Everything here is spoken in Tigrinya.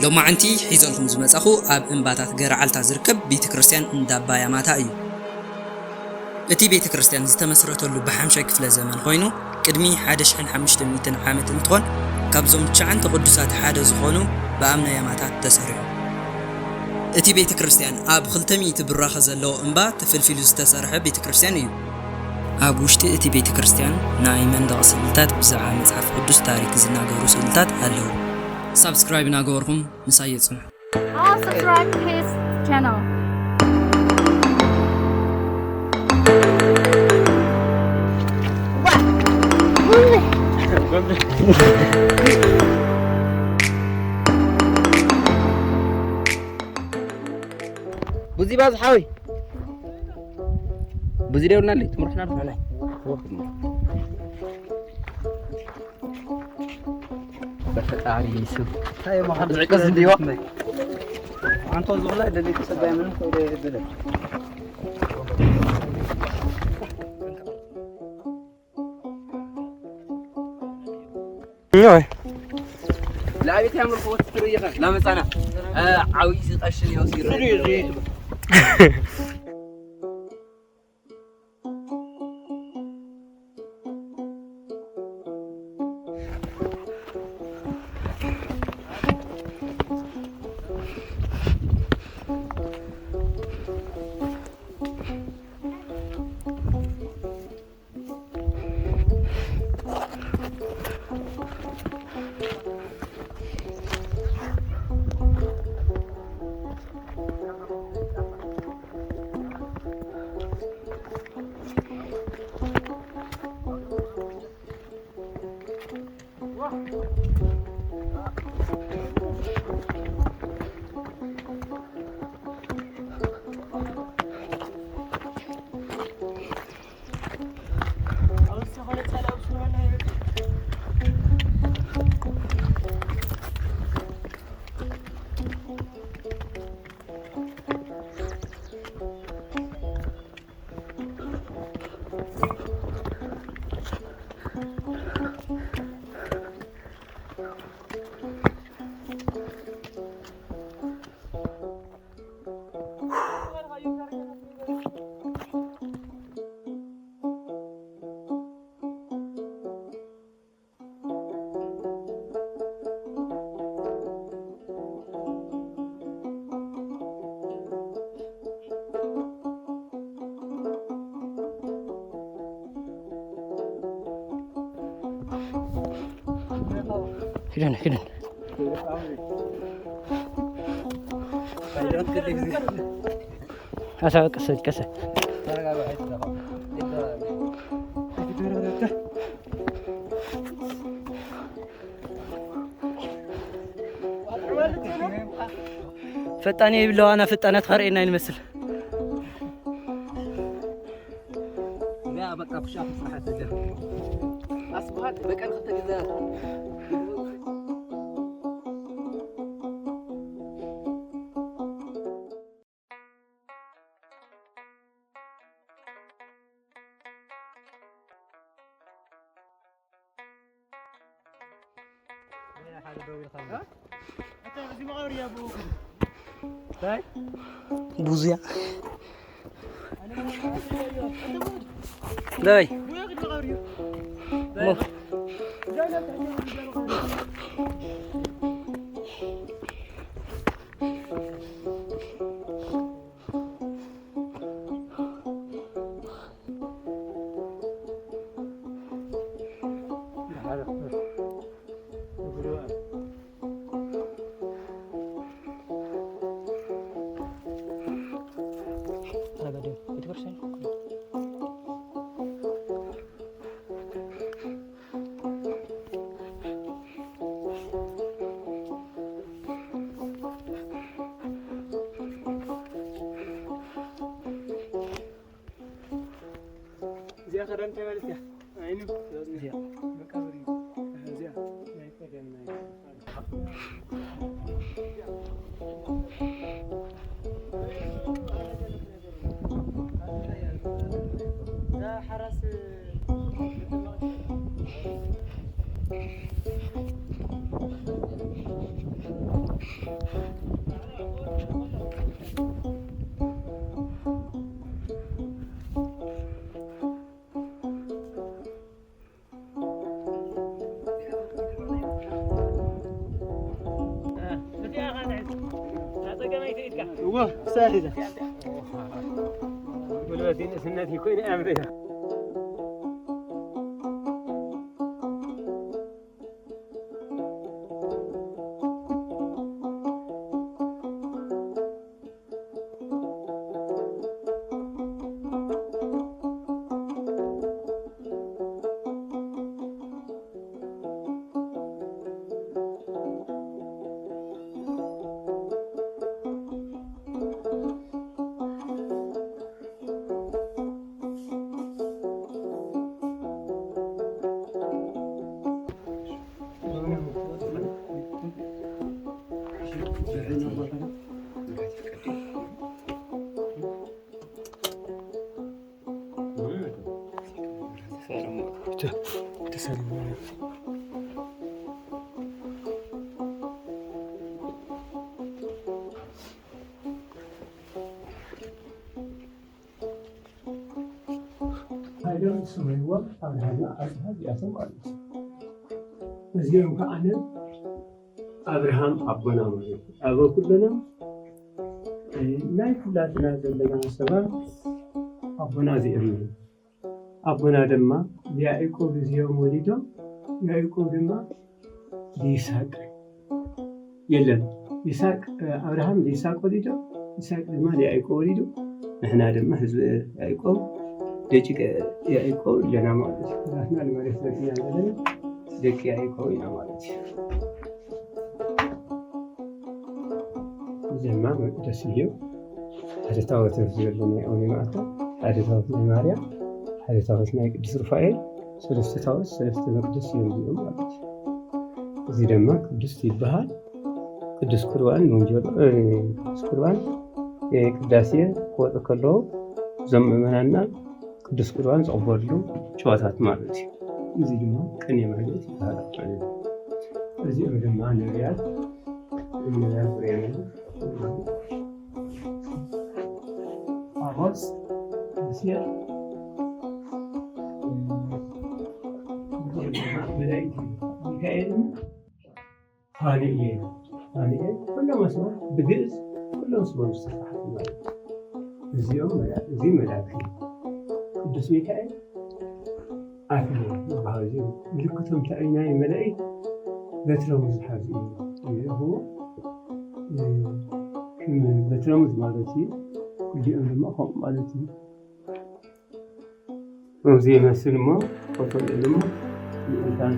ሎማዕንቲ ሒዘልኩም ዝመጻኹ ኣብ እምባታት ገረዓልታ ዝርከብ ቤተ ክርስቲያን እንዳባ ያማታ እዩ። እቲ ቤተ ክርስቲያን ዝተመስረተሉ ብሓምሻይ ክፍለ ዘመን ኮይኑ፣ ቅድሚ ሓደ ሽሕን ሓሙሽተ ሚእትን ዓመት እንትኾን፣ ካብዞም ትሽዓንተ ቅዱሳት ሓደ ዝኾኑ ብኣምና ያማታ ተሰሪሑ። እቲ ቤተ ክርስቲያን ኣብ ክልተ ሚእቲ ብራኸ ዘለዎ እምባ ተፈልፊሉ ዝተሰርሐ ቤተ ክርስቲያን እዩ። ኣብ ውሽጢ እቲ ቤተ ክርስቲያን ናይ መንደቕ ስእልታት ብዛዕባ መጽሓፍ ቅዱስ ታሪክ ዝናገሩ ስእልታት ኣለዉ። ሳብስክራይብ እናገበርኩም ምሳይ የጽንሑ። All subscribe to his channel. ቡዚ ባዝ ሓወይ ቡዚ ደውልና ኣለይ ትምህርትና ኣለና በፈጣሪ ስም ዝዕቀስ እንዲዋ ኣንቶ ዝብላ ደሊ ተሰባይ ምንም ከይደ የብለ ለአቤት ያምር ፎት ትርየኸ ለመጻና ዓዊ ዝቀሽን ይወሲሩ ሂደን ሂደን ኣሳ ቀሰ ቀሰ ፈጣን የብለዋና ፈጣናት ኸርእየና ይንመስል لا بقى بشاف صحة الدم أصبحت بقى الخطة كذا ቡዝያ ዳይ እዚኣ ከዳን እንታይ ማለት እያ? ዓይኑ እዚኣ መቃብር እዩ። እዚኣ ናይ ቀደም ናይ እዛ ሓራስ እዎ፣ ሳሒዛ። ጉልበትይ ንእስነትይ ኮይነ ኣምሪረ። ሃይሎም ስመይዎም ኣብርሃና ኣብርሃ እዚኣቶም ማለት እዩ። እዚኦም ከዓነ ኣብርሃም ኣቦና ማለት እዩ። ኣበ ኩልና ናይ ኩላትና ዘለና ሰባት ኣቦና እዚኦም እዮም። ኣቦና ድማ ያዕቆብ እዚኦም ወሊዶም፣ ያዕቆብ ድማ ይስሐቅ የለን። ይስሐቅ፣ ኣብርሃም ይስሐቅ ወሊዶ፣ ይስሐቅ ድማ ንያዕቆብ ወሊዱ። ንሕና ድማ ህዝቢ ያዕቆብ፣ ደቂቀ ያዕቆብ ኣለና ማለት እዩ። ኩላትና ንመሬት ዘለና ዘለና ደቂ ያዕቆብ ኢና ማለት እዩ። እዚ ድማ መቅደስ እዩ። ሓደ ታቦት ዘሎ ናይ ኣቡነ ማርታ፣ ሓደ ታቦት ናይ ማርያም፣ ሓደ ታቦት ናይ ቅዱስ ሩፋኤል፣ ሰለስተ ታቦት፣ ሰለስተ መቅደስ እዮም እዚኦም ማለት እዩ። እዚ ድማ ቅድስት ይበሃል። ቅዱስ ቁርባን ንወንጀሎ፣ እ፣ ቅዱስ ቁርባን፣ እ፣ ቅዳሴ ክወፁ ከለዉ እዞም ምእመናንና ቅዱስ ቁርባን ዝቕበልሉ ጨዋታት ማለት እዩ። እዚ ድማ ቅኔ ማህሌት ይበሃል ማለት እዩ። እዚኦም ድማ ነቢያት፣ ነቢያት ኡሪኤል፣ ኣሞጽ፣ ሆሴዕ፣ መላእክት ሚካኤልን ፋኑኤል፣ ፋኑኤል ኩሎም ኣስማት ብግእዝ ኩሎም ስሞም ዝተጻሕፉ ማለት እዩ። እዚኦም መላ-፣ እዚ መልኣክ እዩ። ቅዱስ ሚካኤል ኣክሊል ዝበሃሉ እዚኦም ምልክቶም እንታይ እዩ? ናይ መላእክት በትሮም ዝሓዙ እዮም። ይረኽቡ፣ እ፣ ከም በትሮም ማለት እዩ። ክልቲኦም ድማ ከምኡ ማለት እዩ። ከምዚ ይመስል እሞ ፎቶ የለን እሞ እንታይ